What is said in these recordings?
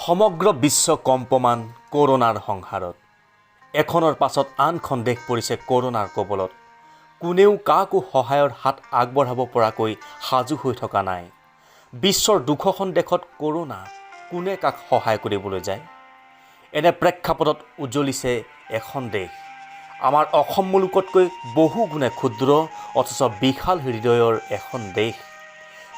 সমগ্ৰ বিশ্ব কম্পমান কৰোণাৰ সংহাৰত। এখনৰ পাছত আনখন দেশ পৰিছে কৰোণাৰ কবলত। কোনেও কাকো সহায়ৰ হাত আগবঢ়াব পৰাকৈ সাজু হৈ থকা নাই। বিশ্বৰ 200খন দেশত কৰোণা, কোনে কাক সহায় কৰিবলৈ যায়? এনে প্ৰেক্ষাপটত উজলিছে এখন দেশ, আমাৰ অসম মুলুকতকৈ বহু গুণে ক্ষুদ্ৰ, অথচ বিশাল হৃদয়ৰ এখন দেশ,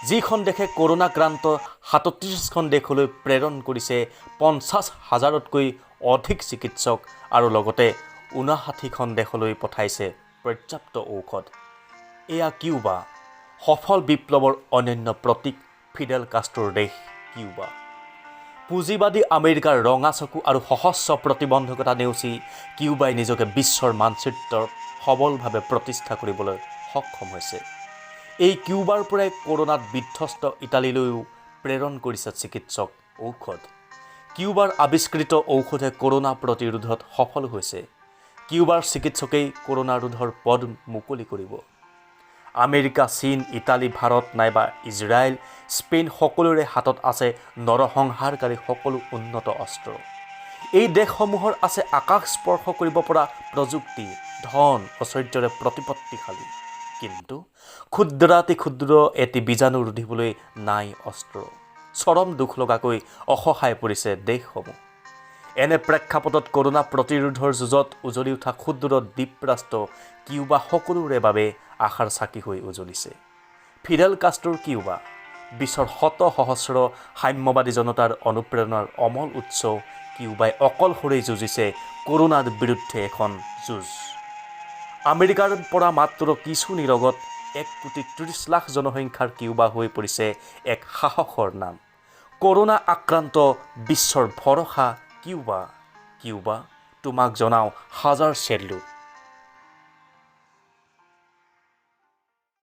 যিখন দেশে কৰোণাক্ৰান্ত 37খন দেশলৈ প্ৰেৰণ কৰিছে 50 হাজাৰতকৈ অধিক চিকিৎসক আৰু লগতে 59খন দেশলৈ পঠাইছে পৰ্যাপ্ত ঔষধ। এয়া কিউবা, সফল বিপ্লৱৰ অনন্য প্ৰতীক ফিডেল কাষ্ট্ৰোৰ দেশ কিউবা। পুঁজিবাদী আমেৰিকাৰ ৰঙা চকু আৰু সহস্ৰ প্ৰতিবন্ধকতা নেওচি কিউবাই নিজকে বিশ্বৰ মানচিত্ৰত সবলভাৱে প্ৰতিষ্ঠা কৰিবলৈ সক্ষম হৈছে। এই কিউবাৰ পৰাই কৰোণাত বিধ্বস্ত ইটালীলৈও প্ৰেৰণ কৰিছে চিকিৎসক, ঔষধ। কিউবাৰ আৱিষ্কৃত ঔষধে কৰোণা প্ৰতিৰোধত সফল হৈছে। কিউবাৰ চিকিৎসকেই কৰোণা ৰোধৰ পথ মুকলি কৰিব। আমেৰিকা, চীন, ইটালী, ভাৰত নাইবা ইজৰাইল, স্পেইন, সকলোৰে হাতত আছে নৰসংহাৰকাৰী সকলো উন্নত অস্ত্ৰ। এই দেশসমূহৰ আছে আকাশ স্পৰ্শ কৰিব পৰা প্ৰযুক্তি, ধন, ঐশ্বৰ্যৰে প্ৰতিপত্তিশালী। কিন্তু ক্ষুদ্ৰাতি ক্ষুদ্ৰ এটি বীজাণু ৰুধিবলৈ নাই অস্ত্ৰ। চৰম দুখ লগাকৈ অসহায় পৰিছে দেশসমূহ। এনে প্ৰেক্ষাপটত কৰোণা প্ৰতিৰোধৰ যুঁজত উজলি উঠা ক্ষুদ্ৰ দ্বীপৰাষ্ট্ৰ কিউবা সকলোৰে বাবে আশাৰ চাকি হৈ উজলিছে। ফিডেল কাষ্ট্ৰোৰ কিউবা, বিশ্বৰ শত সহস্ৰ সাম্যবাদী জনতাৰ অনুপ্ৰেৰণাৰ অমল উৎস কিউবাই অকলশৰেই যুঁজিছে কৰোণাৰ বিৰুদ্ধে এখন যুঁজ। আমেৰিকাৰ পৰা মাত্ৰ কিছু নিলগত 1 কোটি 30 লাখ জনসংখ্যাৰ কিউবা হৈ পৰিছে এক সাহসৰ নাম। কৰোণা আক্ৰান্ত বিশ্বৰ ভৰসা কিউবা। কিউবা, তোমাক জনাওঁ হাজাৰ চেল্যুট।